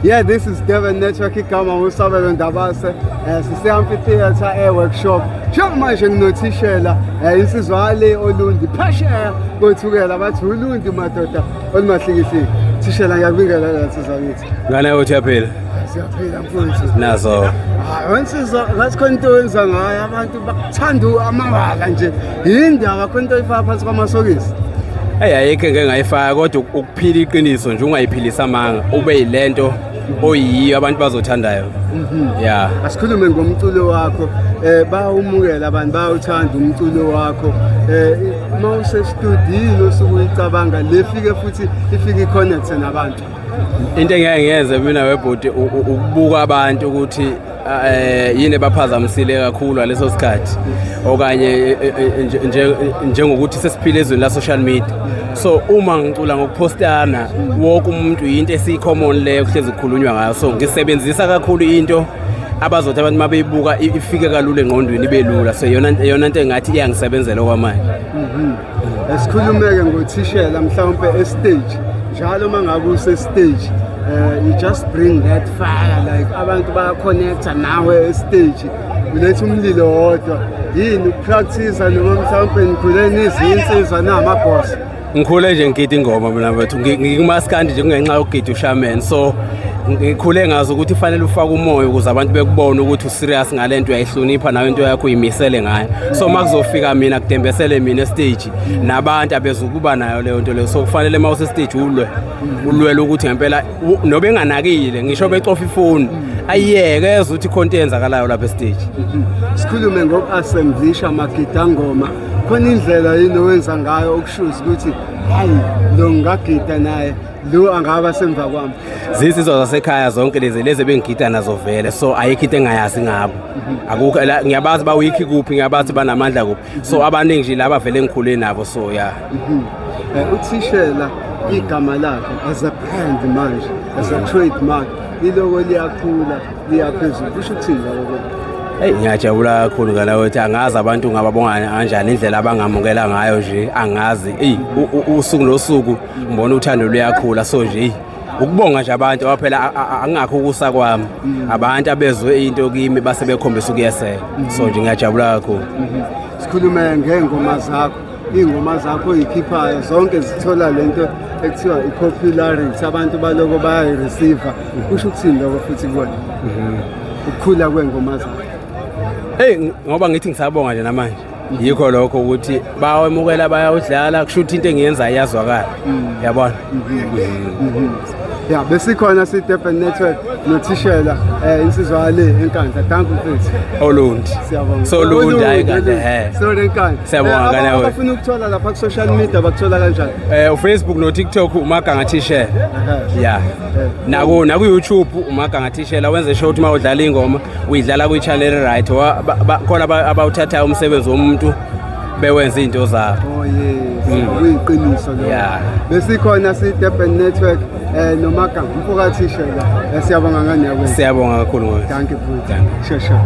Yeah, this is Devon Network. Igama uSabelo Ndabase. Sise amphitheater e workshop. Njengamanje nginothishela insizwa le Olundi phesheya koThukela, bathi uLundi madoda olumahlikihliki. Thishela, ngiyakubingelela nsizwa kithi. Ngane uthi uyaphila? Siyaphila, mfowethu. Nazo. Hayi wensizwa, ngathi khona into oyenza ngayo abantu bakuthanda amawala nje. Yindaba khona into oyifaka phansi kwamasokisi? Hey, ayikho engeke ngayifaka, kodwa ukuphila iqiniso nje, ungayiphilisa amanga, ube yilento oyiyo abantu bazothandayo. Yeah. Asikhulume ngomculo wakho. Bayawumukela abantu, bayawuthanda umculo wakho. Uma use-studio osuke uyicabanga lefike futhi ifike i-connect nabantu? Into engeke ngiyenze mina webhuti ukubuka abantu ukuthi yini ebaphazamisile kakhulu ngaleso sikhathi, okanye njengokuthi sesiphila ezweni la social media, so uma ngicula ngokuphostana wonke umuntu, into esiyi-common leyo kuhlezi kukhulunywa ngayo, so ngisebenzisa kakhulu into abazothi abantu uma beyibuka ifike kalula engqondweni, ibe lula. So yona into engathi iyangisebenzela okwamanje. Esikhulumeke ngothishela mhlawumpe e-stage. Njalo uma ngabe use-stage, you just bring that fire, like abantu bayaconnecta nawe e-stage, uletha umlilo wodwa. Yini, ukupractice noma mhlawumpe nikhule nizinsizwa namabhosi? Ngikhule nje ngigida ingoma mina mfethu. Ngikumaskandi nje kungenxa yokugida ushaman, so ngikhule ngazi ukuthi fanele ufake umoya ukuze abantu bekubone ukuthi userious ngale nto, uyayihlonipha nayo into yakho, uyimisele ngayo. So uma kuzofika mina kudembesele mina estage, nabantu abezukuba nayo leyo nto leyo. So kufanele uma usestage ulwe, ulwele ukuthi ngempela nobe enganakile, ngisho becofa ifoni, ayiyeke ezwe ukuthi khona into eyenzakalayo lapha estage. Sikhulume ngoku-assemblisha amagidangoma. Khona indlela yini owenza ngayo ukushuza ukuthi hayi, lo ngingagida naye, lo angaba semva kwami? Zinsizwa zasekhaya zonke lezi ebengigida nazo vele, so ayikho into engayazi ngabo. Akukho la, ngiyabazi bawikhi kuphi, ngiyabazi banamandla kuphi, so abaningi nje laba vele ngikhule nabo, so ya. Uthishela igama lakhe as a brand manje, as a trademark, liloko liyakhula liyaphezulu. Kusho ukuthini lokho? Hey, ngiyajabula kakhulu ngala ukuthi angazi abantu ngababonga kanjani, indlela abangamukela ngayo nje angazi. Eyi, usuku nosuku ngibona uthando luyakhula, so nje eyi, ukubonga nje abantu ngoba phela angakho ukusa kwami, abantu abezwe into kimi base bekhombisa ukuyeseka, so nje ngiyajabula kakhulu. Sikhulume ngey'ngoma zakho. Iy'ngoma zakho oy'khiphayo zonke zithola lento ekuthiwa i-popularity, abantu baloko bayayi-receive. Kusho ukuthini lokho futhi kuwena, ukukhula kwey'ngoma zakho? Hey, ngoba ngithi ngisabonga nje namanje, yikho lokho ukuthi bawemukela, bayawudlala, kusho ukuthi into engiyenzayo iyazwakala, yabona. Ya, besikhona si-Durban Network nothishela, insizwa le eNkandla. Danko mfethu. Olundi. Siyabonga. Solundi, hayi Nkandla, he. Sorry, Nkandla. Siyabonga, ngane wethu. Abafuna ukuthola lapha ku-social media bakuthola kanjani? uFacebook no TikTok uMaganga Thishela. Ya. Naku YouTube uMaganga Thishela. Wenze sure ukuthi uma udlala ingoma uyidlala kwi channel right. Khona abawuthathayo umsebenzi womuntu bewenza izinto zabo. Oh yes, kuyiqiniso lokho. Besikhona si-Durban Network noMaganga mfoka Thishela. Siyabonga ngane yakwethu. Siyabonga kakhulu ngoba. Dankie futhi. Dankie. Sure.